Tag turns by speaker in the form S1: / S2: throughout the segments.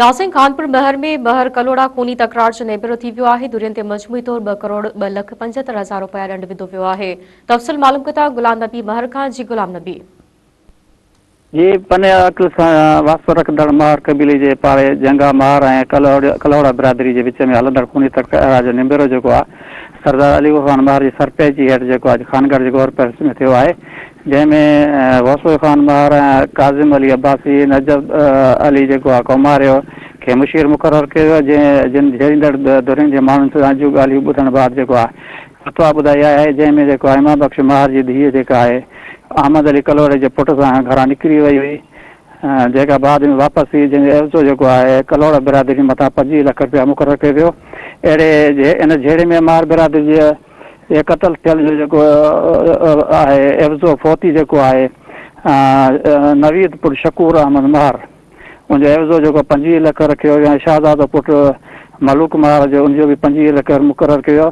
S1: ناظرين خانپور مهر ۾ مهر ڪلهوڙا خوني تڪرار جو نيبيرو ٿي ويو آهي، ڌرين تي مجموعي طور ٻه ڪروڙ ٻه لک 75 هزار رپيا ڏنڊ وڌو ويو آهي. تفصيل معلوم ڪندا غلام نبي مهر کان جي غلام نبي.
S2: جي پني عقل سان واسطو رکندڙ مهر قبيلي جي پاڙي جنگا مهر ۽ ڪلهوڙا برادري جي وچ ۾ هلندڙ خوني تڪرار جو نيبيرو جيڪو آهي سردار علي خان مهر جي سرپئنچي هيٺ جيڪو اڄ خانڳڙهه جي گور پئلس ۾ ٿيو آهي جنهن ۾ غوثو خان مهر ۽ ڪاظم علي عباسي، نجف علي جيڪو آ ڪوماريو کي مشير مقرر ڪيو ويو، جنهن جن جهيڙيندڙ ڌرين جي ماڻهن سان جون ڳالهيون ٻڌڻ بعد جيڪو آ فتويٰ ٻڌائي آهي، جنهن ۾ جيڪو آ امام بخش مهر جي ڌيء جيڪا آهي احمد علي ڪلهوڙي جي پٽ سان گهران نڪري وئي هئي، جيڪا بعد ۾ واپس ٿي، جنهن جو عيوضو جيڪو آهي ڪلهوڙا برادري مٿان 25 لک رپيا مقرر ڪيو ويو، اهڙي ان جهيڙي ۾ مهر برادري جي. هي قتل ٿيل جو جيڪو آهي عيوضو فوتي جيڪو آهي نويد پٽ شڪور احمد مهر ان جو عيوضو جيڪو 25 لک رکيو ويو ۽ شهزادو پٽ ملوڪ مهر جو ان جو به 25 لک مقرر ڪيو ويو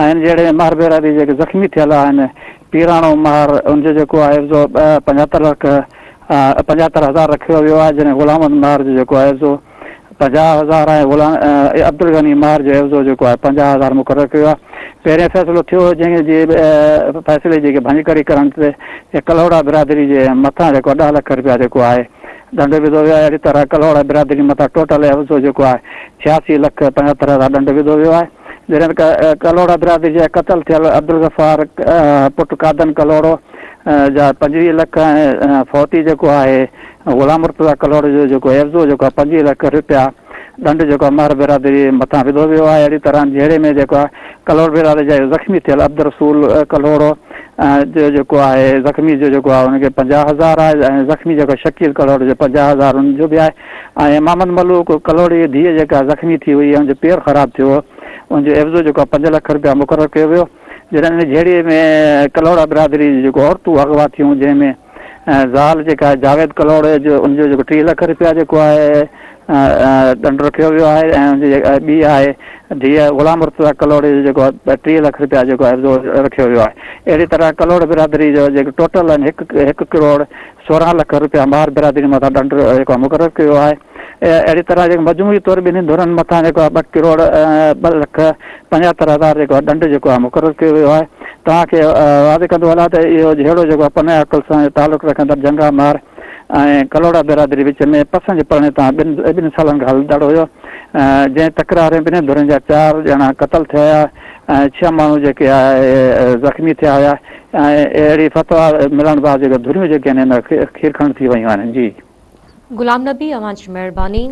S2: ۽ ان جهڙي مهر بيرادي جيڪي زخمي ٿيل آهن پيراڻو مهر ان جو جيڪو آهي عيوضو 75 لک 75 هزار رکيو ويو آهي جڏهن غلام محمد مهر جو جيڪو آهي عيوضو 50 هزار ۽ غلام عبدالغني مهر جو عيوضو جيڪو آهي 50 هزار مقرر ڪيو آهي. پهرين فيصلو ٿيو هو جنهن جي فيصلي جي ڀڃڪڙي ڪرڻ تي ڪلهوڙا برادري جي مٿان جيڪو آهي 10 لک رپيا جيڪو آهي ڏنڊ وڌو ويو آهي. اهڙي طرح ڪلهوڙا برادري مٿان ٽوٽل عيوضو جيڪو آهي 86 لک 75 هزار ڏنڊ وڌو ويو آهي. جڏهن ته ڪلهوڙا برادري جي قتل ٿيل عبدالغفار پٽ قادن ڪلهوڙو جا 25 لک ۽ فوتي جيڪو آهي غلام مرتضيٰ ڪلهوڙو جو جيڪو عيوضو جيڪو آهي 25 لک رپيا ڏنڊ جيڪو آهي مهر برادري مٿان وڌو ويو آهي. اهڙي طرح جهيڙي ۾ جيڪو آهي ڪلهوڙ برادري جا زخمي ٿيل عبدالرسول ڪلهوڙو جو جيڪو آهي زخمي جو جيڪو آهي ان کي 50 هزار آهي ۽ زخمي جيڪو شڪيل ڪلهوڙو جو 50 هزار ان جو به آهي ۽ محمد ملوڪ ڪلهوڙي جي ڌيء جيڪا زخمي ٿي هئي ان جو پير خراب ٿيو هو ان جو عيوضو جيڪو آهي 5 لک رپيا مقرر ڪيو ويو جڏهن ان جهيڙي ۾ ڪلهوڙا برادري جون جيڪو عورتون اغوا ٿيون جنهن ۾ زال جيڪا آهي جاويد ڪلهوڙي جو ان جو جيڪو 30 لک رپيا جيڪو آهي ڏنڊ رکيو ويو آهي ۽ ان جي جيڪا ٻي آهي ڌيء غلام مرتضيٰ ڪلهوڙي جو جيڪو آهي 30 لک رپيا جيڪو عيوضو رکيو ويو آهي اهڙي طرح ڪلهوڙ برادري جو جيڪو ٽوٽل آهن هڪ هڪ ڪروڙ 16 لک رپيا مار برادري مٿان ڏنڊ جيڪو مقرر ڪيو آهي اهڙي طرح جيڪو مجموعي طور ٻنهي ڌرين مٿان جيڪو آهي ٻه ڪروڙ ٻه لک 75 هزار جيڪو آهي ڏنڊ جيڪو آهي مقرر ڪيو ويو آهي. توهان کي واضح ڪندو هلان ته اهو جهيڙو جيڪو آهي پني عقل سان تعلق رکندڙ جنگا مار ۽ ڪلهوڙا برادري وچ ۾ پسند جي پرڻي تان ٻن ٻن سالن کان هلندڙ هيو جنهن تڪرار ۾ ٻنهي ڌرين جا چار ڄڻا قتل ٿيا هيا ۽ ڇهه ماڻهو جيڪي آهي زخمي ٿيا هيا ۽ اهڙي فتويٰ ملڻ بعد جيڪي ڌريون جيڪي آهن کير کڻ ٿي ويون آهن جي.
S1: غلام نبي اوهان جي مهرباني.